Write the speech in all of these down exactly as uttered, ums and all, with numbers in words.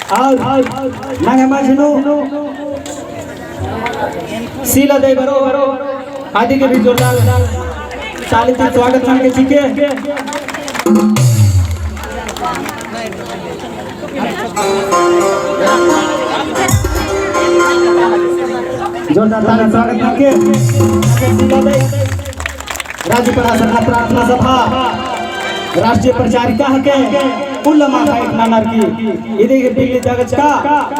और नंगे मझी नू शीला देई बरओ, अदी गे भी जोरदार ताली ती स्वागत ननके चिके। जोरदार ताली स्वागत ननके। शीला देई। राज्य पद्मा सरना प्रार्थना सभा राष्ट्रीय प्रचारिका हके, उल्ला माखा एक ननर की, इदी गे बिल्ली दगचका,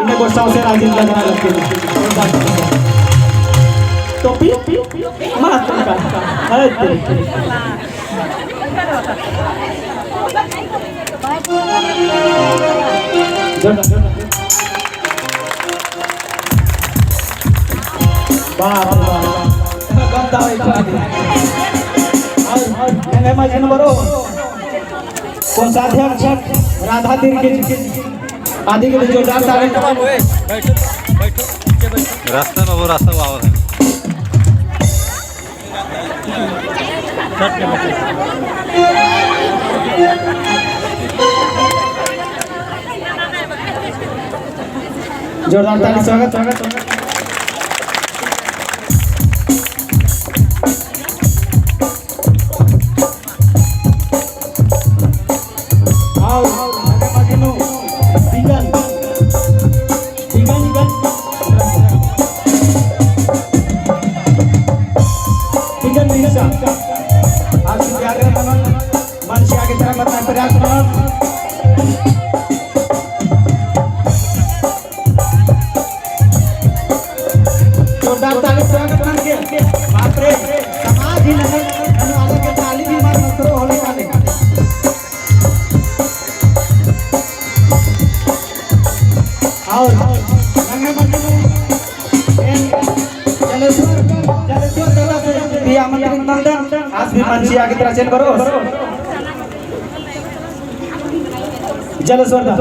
इन्ने गोसाओ से राजी लगना लगती। टोपी? महत्व का। अरे तेरे। जोरदार, जोरदार। बाप रे बाप। गंदा है पानी। और, और, नंगे मझी नू बरओ। कोषाध्यक्ष राधा तिर्की अदी गे भी जोरदार ताली। बैठो, बैठो, नीचे बैठो। रास्ता में वो रास्ता वो आवा है। जोरदार ताली स्वागत, स्वागत, स्वागत। और नंगे मझी नू बिगन, बिगन, बिगन, बिगन मिर्जा। आज विद्यालय मनन, मंच आगे तरफ अपना प्रयास मनन। जोरदार ताली स्वागत ननके। बाप रे, समाज ही ननन, ननवाला के ताली भी मार मत करो, होले काले। और नंगे मझी नू एन जलेश्वर, जलेश्वर दादा से भी आमंत्रित नंदन, आस भी मंच आगे तरफ चेन बरओ। जलेश्वर दा,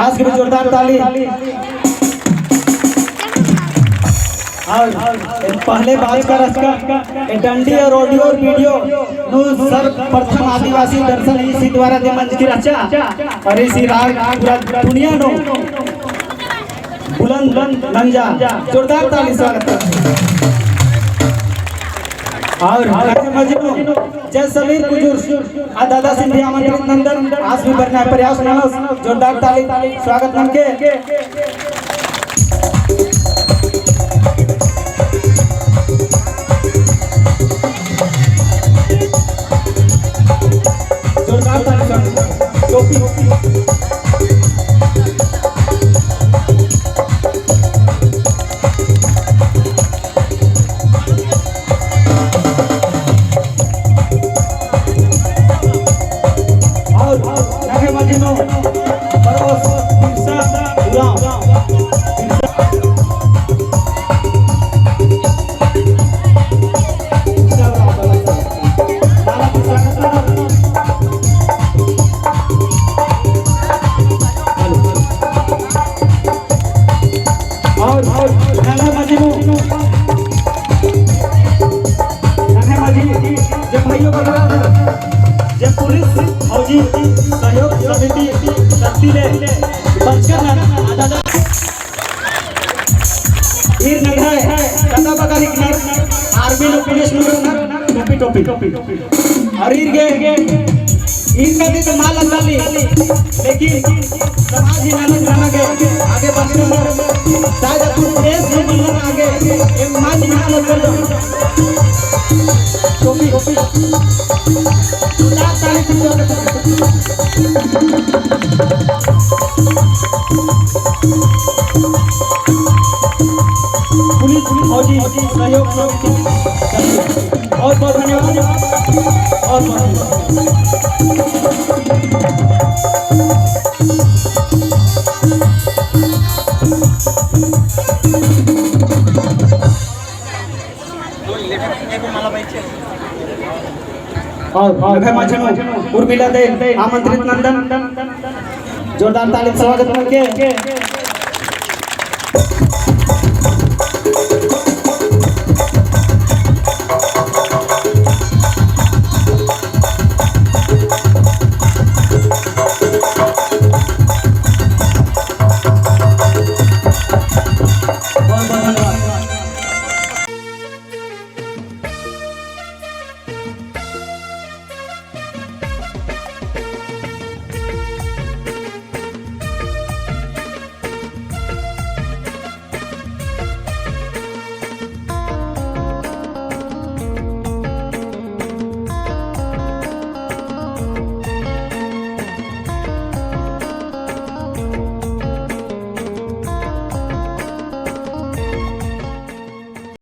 आस गे भी जोरदार ताली। और पहले बात का रचका, ए डंडी और audio और video नू सर्वप्रथम आदिवासी दर्शन इसी द्वारा दे मंजकी रहचा। और इसी राग पूरा दुनिया नू बुलंद नंजा, जोरदार ताली स्वागत। और नंगे मझी नू जय समीर कुजूर आ दादा सिंधी आमंत्रित नंदन, आस भी बरना प्रयास ननोस, जोरदार ताली स्वागत ननके। जोरदार ताली स्वागत। टोपी। और नंगे मझी नू बरओस बिरसा उराँव। बिरसा। बिरसा उराँव बाला। बाला बिरसा का स्वागत। और, और नंगे मझी नू, नंगे मझी, जे भाइयों बहिनों, जे पुलिस फौजी सहयोग समिति शक्ति ले बचकर ना, आजाद ईर नंग्है, कता बगर हिकनर, army नू पुलिस नू रअनर, टोपी, टोपी। और ईर गे, ईर नदी तो माल अल्लाली, लेकिन समाज ही नानक नाना गे आगे बढ़ते हैं। शायद अपन देश ही बनना आगे, ये समाज ही नानक कर दो। टोपी, टोपी। जोरदार ताली से स्वागत है। पुलिस, फौजी सहयोग समिति, बहुत बहुत धन्यवाद, बहुत बहुत धन्यवाद। और नंग्है मझी नू उर्मिला देई आमंत्रित नंदन, जोरदार ताली स्वागत ननके।